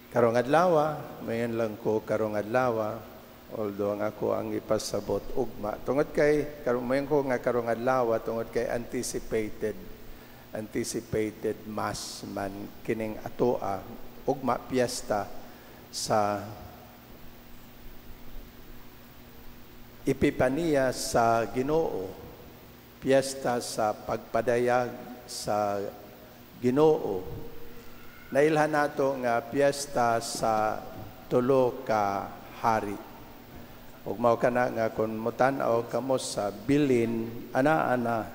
Karong adlaw, mayon lang ko karong adlaw, although ang ako ang ipasabot ugma. Tungod kay karong mayon ko nga karong adlaw tungod kay anticipated mass man kining atoa, ugma piyesta sa Epipania sa Ginoo, piyesta sa pagpadayag sa Ginoo. Nailhan nato nga piyesta sa tulo ka hari. Ug mao kana nga kun motan-aw kamo sa bilin, ana-ana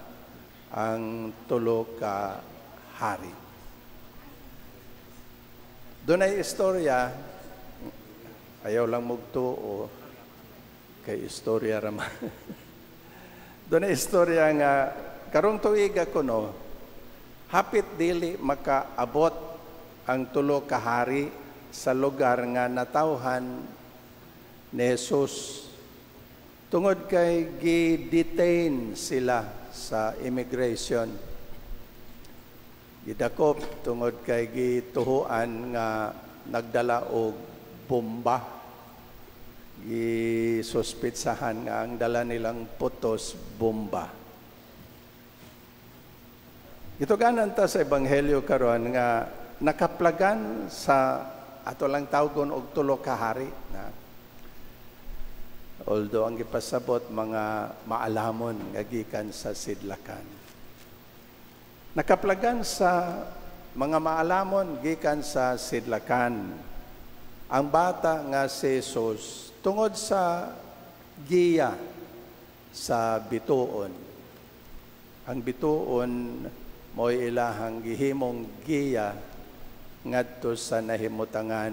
ang tulo ka hari. Dunay istorya, ayaw lang mugtuo kay istorya ra man. Dunay istorya nga karong tuiga kuno, hapit dili makaabot ang tulo ka hari sa lugar nga natawhan ni Jesus tungod kay gi-detain sila sa immigration. Gidakop tungod kay gituhuan nga nagdala og bomba. Gisuspitsahan nga ang dala nilang putos bomba. Gituganan ta sa Ebanghelyo karon nga nakaplagan sa ato lang tawgon og tulo ka hari na. Although ang gipasabot mga maalamon nga gikan sa sidlakan. Nakaplagan sa mga maalamon gikan sa sidlakan ang bata nga si Jesus tungod sa giya sa bituon. Ang bituon mo'y ilahang gihimong giya ngadto sa nahimutangan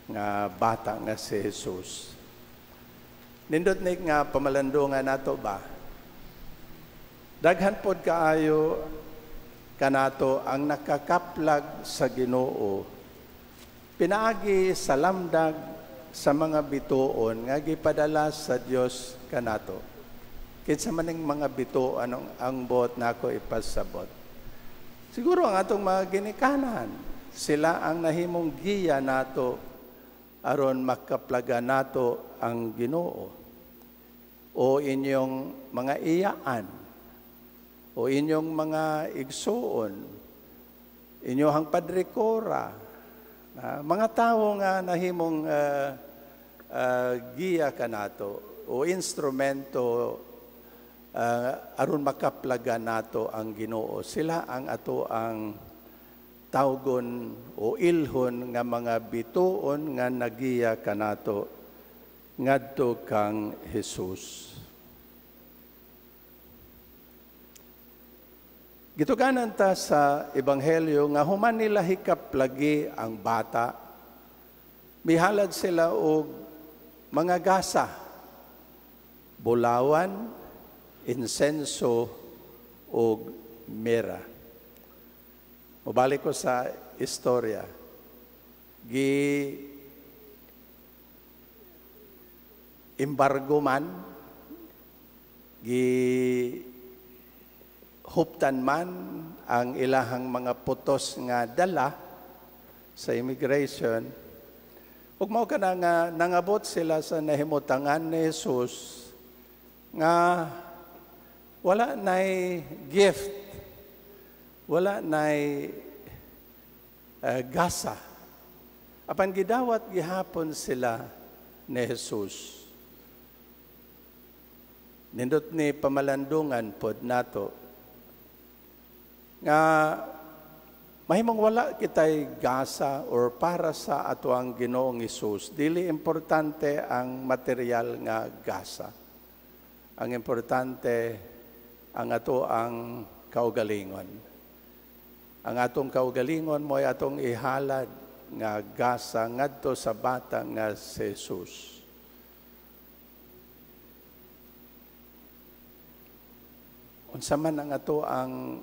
nga bata nga si Jesus. Nindot ni nga pamalandungan nato ba? Daghan pod kaayo kanato ang nakakaplag sa Ginoo pinaagi sa lamdag sa mga bituon nga gipadala sa Dios kanato. Kinsa man ning mga bituon ang buot nako ipasabot? Siguro ang atong mga ginikanan, sila ang nahimong giya nato aron makaplaga nato ang Ginoo. O inyong mga iyaan, o inyong mga igsuon, inyong padrikora, mga tawo nga nahimong giya kanato o instrumento aron makaplaga nato ang Ginoo. Sila ang ato ang tawgon o ilhon nga mga bituon nga nagiya kanato ngadto kang Jesus. Gituganan ta sa Ebanghelyo nga human nila hikap lagi ang bata, mihalad sila og mga gasa, bulawan, insenso og mira. Mobalik ko sa istorya. Gi embargo man, gi huptan man ang ilahang mga putos nga dala sa immigration. Ug mao kana nga nangabot sila sa nahimutangan ni Jesus nga wala nay gift, wala nay gasa. Apan gidawat gihapon sila ni Jesus. Nindot ni pamalandungan pod nato nga mahimong wala kitay gasa or para sa ato ang Ginoong Hesus. Dili importante ang material nga gasa. Ang importante ang ato ang kaugalingon. Ang atong kaugalingon mo'y atong ihalad nga gasa ngadto sa bata nga si Jesus. Unsa man ang ato ang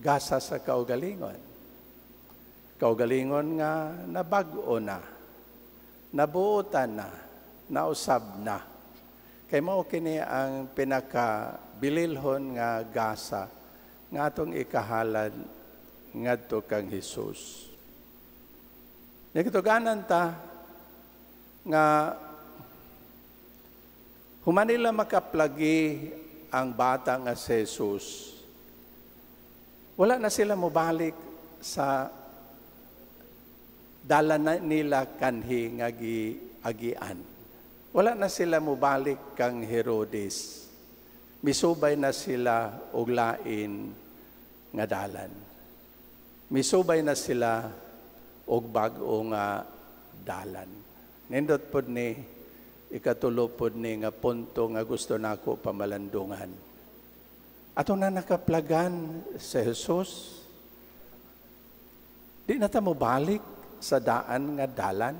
gasa sa kaugalingon? Kaugalingon nga nabag-o na, nabuotan na, nausab na. Kay mao kini ang pinakabililhon nga gasa nga atong ikahalad ngadto kang Hesus. Nagtuganan ta nga human nila makaplagi ang bata nga si Jesus, wala na sila mobalik sa dala na nila kanhi nga giagian. Wala na sila mobalik kang Herodes. Misubay na sila og lain nga dalan. Misubay na sila og bag-o nga dalan. Nindot pod ni ikatulo pod ni nga punto nga gusto nako pamalandungan. Ato na nakaplagan sa Jesus, di na ta mobalik sa daan nga dalan.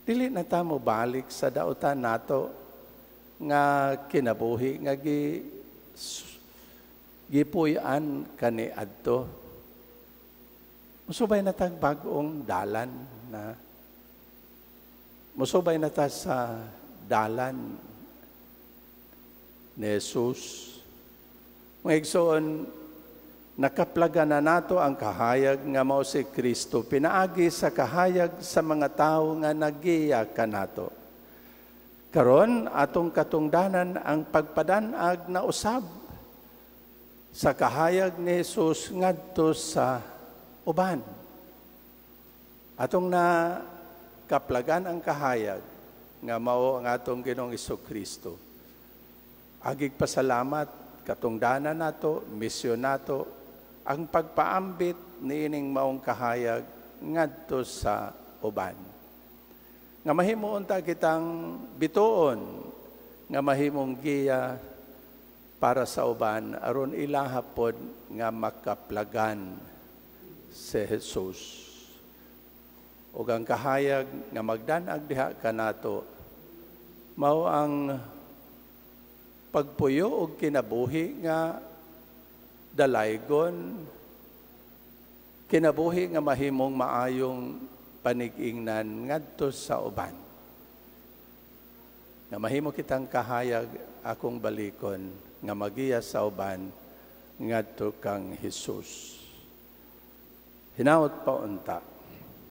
Dili na ta mobalik sa dautan nato nga kinabuhi nga gipuy-an kaniadto. Musubay na tag bag-ong dalan na musubay na ta sa dalan ni Jesus. Mga igsoon, nakaplaga na nato ang kahayag nga mao si Kristo pinaagi sa kahayag sa mga tawo nga nagiya kanato. Karon, atong katungdanan ang pagpadanag na usab sa kahayag ni Jesus ngadto sa uban. Atong na kaplagan ang kahayag nga mao ang atong Ginoong Kristo. Agig pasalamat, katungdanan nato, misyon nato ang pagpaambit niining maong kahayag ngadto sa uban. Nga mahimo unta kitang bituon nga mahimong giya para sa uban aron ilaha pod nga makaplagan si Jesus. Ug ang kahayag nga magdanag diha kanato mao ang pagpuyo og kinabuhi nga dalaygon, kinabuhi nga mahimong maayong panig-ingnan ngadto sa uban. Nga mahimo kitang kahayag, akong balikon, nga magiya sa uban ngadto kang Jesus. Hinaot pa unta